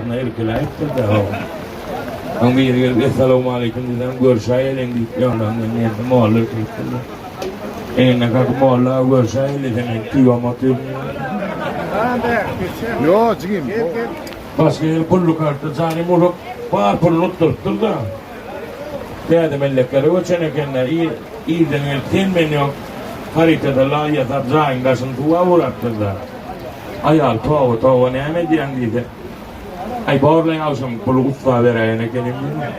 Irkiläýipdir-de, hawa. Soň biri gelip, Essalawmaleýkim diýsem, görşäýeliň diýip, ýanlaryndan geldi, molla irkilipdir-de. Eňinden kakyp, Molla, görşäýeli, sen meni tüýem otyryn diýip. Ýo, jigim. Başga ýeri pully karta janym urup, bar puluny utdurypdyr-da. Täze melleklere göçen eken-dä, irden gelip sen-men ýok, haritada laý ýasap, jaýyň daşyny suwa burapdyr-da. Aýal, Toba, toba, näme edýäň diýse, Aý, borlaý agşam puly ussa beräýen ekenim diýýär.